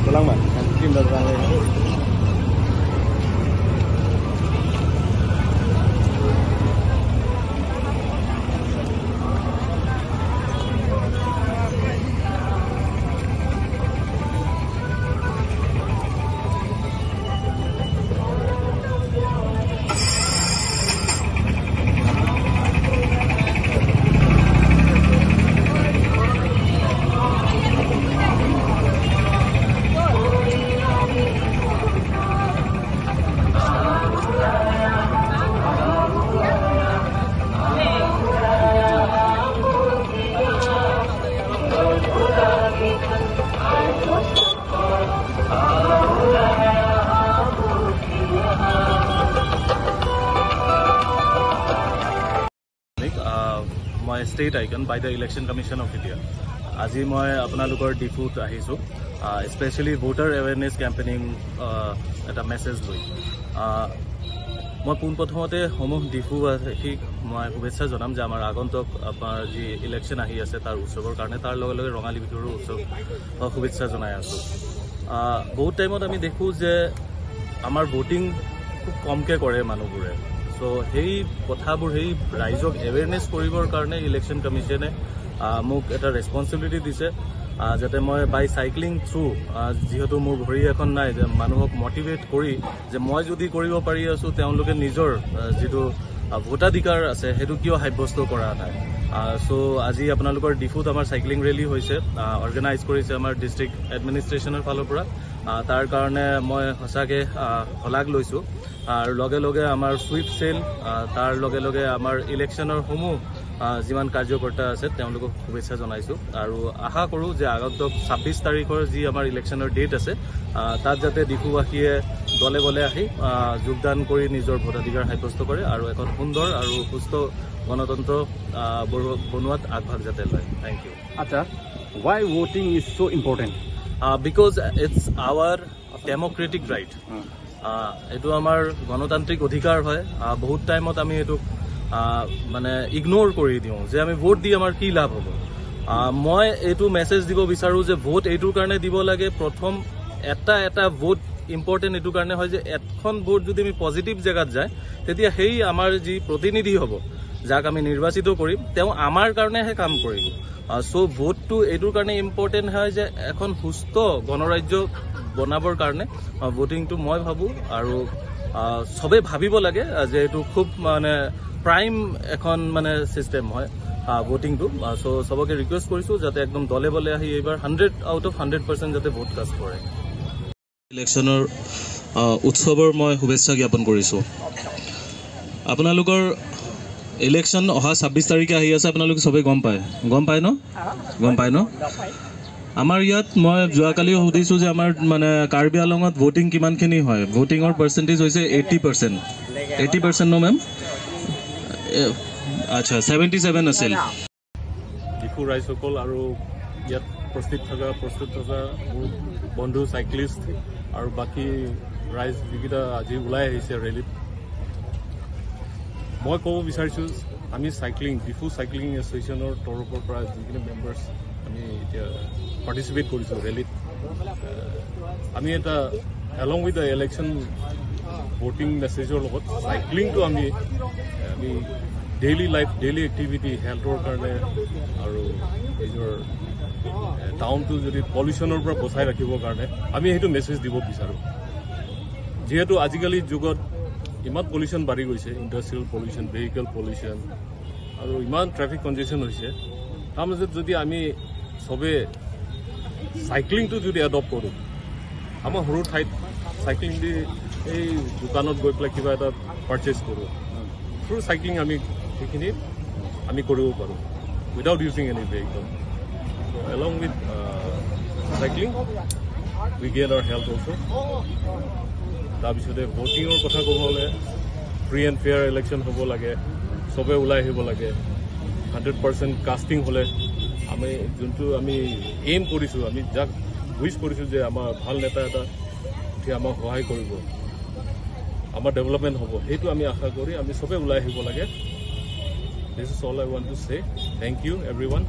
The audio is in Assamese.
Tolong Mas, kim মই state icon by the Election Commission of India. আজি মই আপোনালোকৰ ডিফুত আহিছোঁ, স্পেচিয়েলি ভোটাৰ এৱেৰনেছ কেম্পেইনিং এটা মেছেজ লৈ। মই পোনপ্ৰথমতে সমূহ ডিফুবাসীক মই শুভেচ্ছা জনাম যে আমাৰ আগন্তুক আপোনাৰ যি ইলেকশ্যন আহি আছে তাৰ উৎসৱৰ কাৰণে, তাৰ লগে লগে ৰঙালী বিহুৰো উৎসৱ শুভেচ্ছা জনাই আছোঁ। বহুত টাইমত আমি দেখোঁ যে আমাৰ ভোটিং খুব কমকৈ কৰে মানুহবোৰে। চ' সেই কথাবোৰ, সেই ৰাইজক এৱেৰনেছ কৰিবৰ কাৰণে ইলেকশ্যন কমিশ্যনে মোক এটা ৰেচপনচিবিলিটি দিছে, যাতে মই বাই চাইক্লিং থ্ৰু, যিহেতু মোৰ ভৰি এখন নাই, যে মানুহক মটিভেট কৰি যে মই যদি কৰিব পাৰি আছোঁ, তেওঁলোকে নিজৰ যিটো ভোটাধিকাৰ আছে সেইটো কিয় সাব্যস্ত কৰা নাই। চ' আজি আপোনালোকৰ ডিফুত আমাৰ চাইক্লিং ৰেলী হৈছে, অৰ্গেনাইজ কৰিছে আমাৰ ডিষ্ট্ৰিক্ট এডমিনিষ্ট্ৰেশ্যনৰ ফালৰ পৰা। তাৰ কাৰণে মই সঁচাকৈ শলাগ লৈছোঁ। আৰু লগে লগে আমাৰ চুইপ চেল, তাৰ লগে লগে আমাৰ ইলেকশ্যনৰ সমূহ যিমান কাৰ্যকৰ্তা আছে তেওঁলোকক শুভেচ্ছা জনাইছোঁ। আৰু আশা কৰোঁ যে আগন্তুক 26 তাৰিখৰ যি আমাৰ ইলেকশ্যনৰ ডেট আছে, তাত যাতে ডিফুবাসীয়ে দলে বলে আহি যোগদান কৰি নিজৰ ভোটাধিকাৰ সাব্যস্ত কৰে আৰু এখন সুন্দৰ আৰু সুস্থ গণতন্ত্ৰ বনোৱাত আগভাগ যাতে লয়। Thank you. আচ্ছা, why voting is so important? Because it's our democratic right. এইটো আমাৰ গণতান্ত্ৰিক অধিকাৰ হয়। বহুত টাইমত আমি এইটোক মানে ইগন'ৰ কৰি দিওঁ যে আমি ভোট দি আমাৰ কি লাভ হ'ব। মই এইটো মেছেজ দিব বিচাৰোঁ যে ভোট এইটোৰ কাৰণে দিব লাগে। প্ৰথম এটা এটা ভোট ইম্পৰ্টেণ্ট এইটো কাৰণে হয় যে এখন ভোট যদি আমি পজিটিভ জেগাত যায়, তেতিয়া সেই আমাৰ যি প্ৰতিনিধি হ'ব, যাক আমি নিৰ্বাচিত কৰিম, তেওঁ আমাৰ কাৰণেহে কাম কৰিব। চ' ভোটটো এইটোৰ কাৰণে ইম্পৰ্টেণ্ট হয় যে এখন সুস্থ গণৰাজ্য বনাবৰ কাৰণে ভোটিংটো মই ভাবোঁ আৰু চবেই ভাবিব লাগে যে এইটো খুব মানে প্ৰাইম এখন মানে ছিষ্টেম হয় ভোটিংটো। চ' চবকে ৰিকুৱেষ্ট কৰিছোঁ যাতে একদম দলে বলে আহি এইবাৰ 100 আউট অফ 100% যাতে ভোট কাষ্ট কৰে। ইলেকশ্যনৰ উৎসৱৰ মই শুভেচ্ছা জ্ঞাপন কৰিছোঁ। আপোনালোকৰ ইলেকশ্যন অহা 26 তাৰিখে আহি আছে, আপোনালোকে চবেই গম পায়, গম পায় ন? গম পায় ন? আমাৰ ইয়াত মই যোৱাকালিও সুধিছোঁ যে আমাৰ মানে কাৰ্বি আলঙত ভোটিং কিমানখিনি হয়। ভোটিঙৰ পাৰ্চেণ্টেজ হৈছে 80%। 80% ন মেম? আচ্ছা, 77 আছিল। ডিফু ৰাইজসকল আৰু ইয়াত প্ৰস্তুত থকা মোৰ বন্ধু চাইক্লিষ্ট আৰু বাকী ৰাইজ যিকেইটা আজি ওলাই আহিছে ৰেলীত, মই ক'ব বিচাৰিছোঁ, আমি চাইক্লিং ডিফু চাইক্লিং এছ'চিয়েশ্যনৰ তৰফৰ পৰা যিখিনি মেম্বাৰ্ছ আমি এতিয়া পাৰ্টিচিপেট কৰিছোঁ ৰেলীত, আমি এটা along with the election voting মেছেজৰ লগত চাইক্লিংটো আমি ডেইলি লাইফ, ডেইলি এক্টিভিটি, হেল্থৰ কাৰণে আৰু নিজৰ টাউনটো যদি পলিউশ্যনৰ পৰা বচাই ৰাখিবৰ কাৰণে আমি সেইটো মেছেজ দিব বিচাৰোঁ। যিহেতু আজিকালি যুগত ইমান পলিউশ্যন বাঢ়ি গৈছে, ইণ্ডাষ্ট্ৰিয়েল পলিউশ্যন, ভেহিকেল পলিউশ্যন আৰু ইমান ট্ৰেফিক কনজেশ্যন হৈছে, তাৰ মাজত যদি আমি চবে চাইক্লিংটো যদি এডপ্ট কৰোঁ, আমাৰ সৰু ঠাইত চাইক্লিং দি এই দোকানত গৈ পেলাই কিবা এটা পাৰ্চেছ কৰোঁ। থ্ৰু চাইক্লিং আমি সেইখিনি আমি কৰিব পাৰোঁ without using any vehicle. So along with cycling, we get our health also. তাৰপিছতে ভোটিঙৰ কথা ক'ব হ'লে ফ্ৰী এণ্ড ফেয়াৰ ইলেকশ্যন হ'ব লাগে, চবে ওলাই আহিব লাগে। 100% কাষ্টিং হ'লে আমি যোনটো আমি এইম কৰিছোঁ, আমি যাক উইচ কৰিছোঁ যে আমাৰ ভাল নেতা এটা উঠি আমাক সহায় কৰিব, আমাৰ ডেভেলপমেণ্ট হ'ব, সেইটো আমি আশা কৰি আমি চবে ওলাই আহিব লাগে। This is all I want to say. Thank you, everyone.